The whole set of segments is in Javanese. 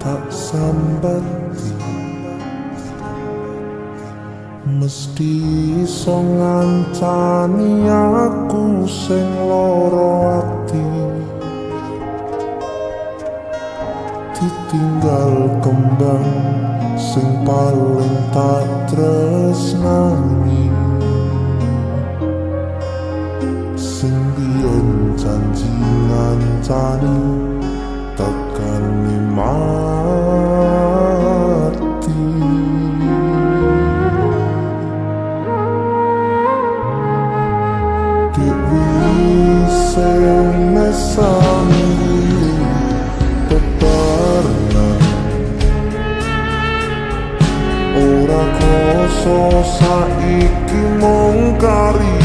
Tak sambati, mesti iso ngancani aku sing lara ati. Ditinggal kembang sing paling tak tresnani, sing biyen janji ngancani tekani mati. Dewi sing mesam bebarengan, ora kroso saiki mung kari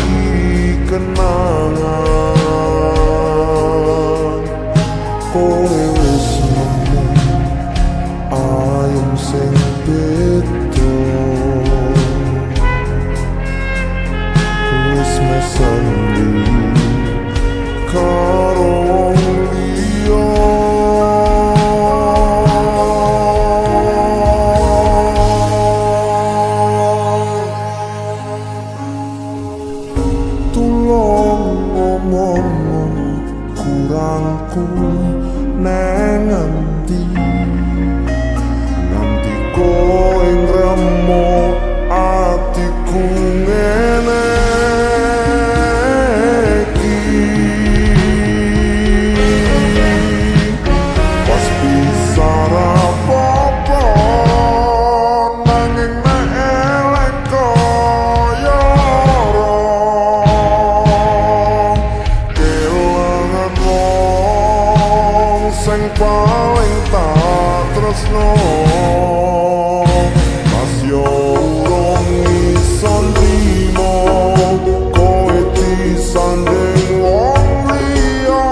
kenangan. Kowe wis nemu ayem sing beda, wis mesem karo wong liya. Tulung ngomong kurangku neng ngendi, nganti kowe ngremuk atiku ngene iki. Pas bisa rapopo nanging nek elek kaya ora, kelangan wong sing paling tak tresno. Mas yo urung iso nrimo kowe disanding wong liya,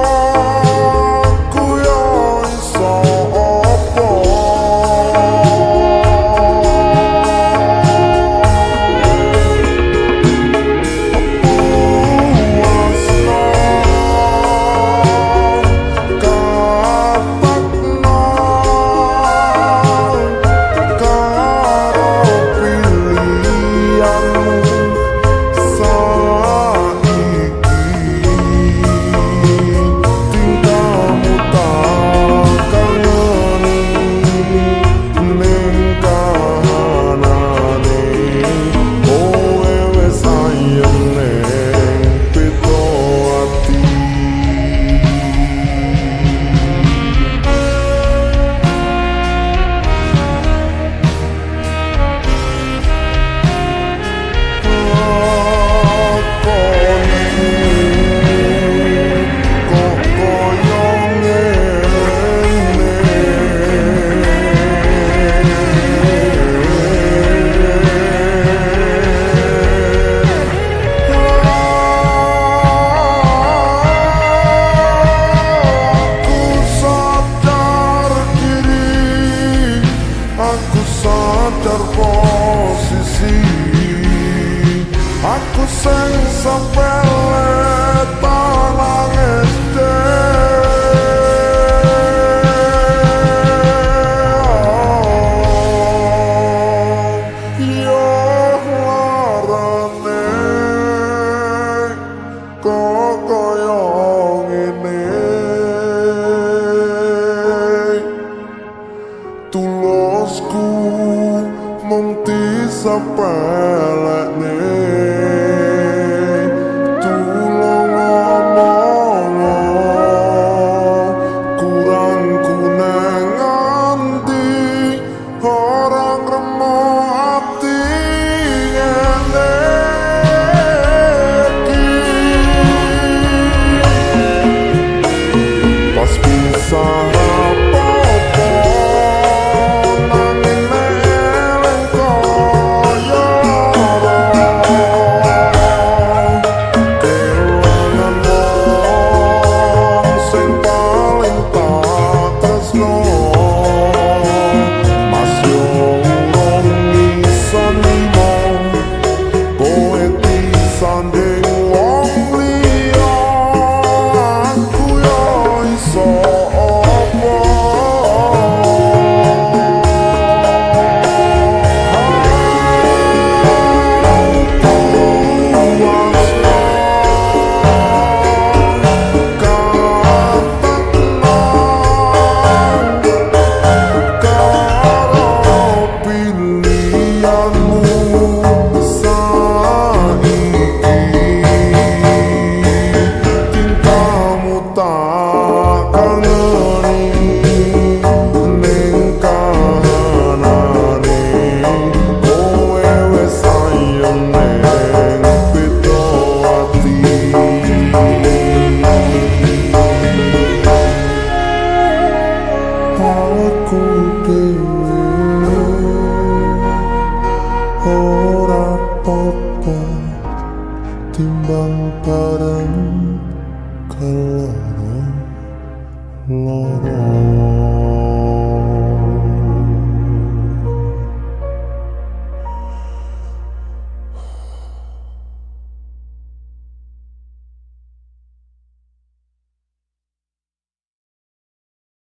aku yo iso apa. Puasno katakno karo pilihanmu saiki, tingkahmu tak kangeni ning kahanane kowe wis ayem ning beda ati. Lakoni kok koyo ngene, aku sadar diri, aku sadar posisi, aku sing sepele tak nangis dhewe. Yo larane kok kaya ngene, tulusku mung disepelekne. Tulung ngomong kurangku nang ngendi, ora ngremuk ati ngene iki. Pas bisa rapopo nanging nek eling kaya ora, Aku.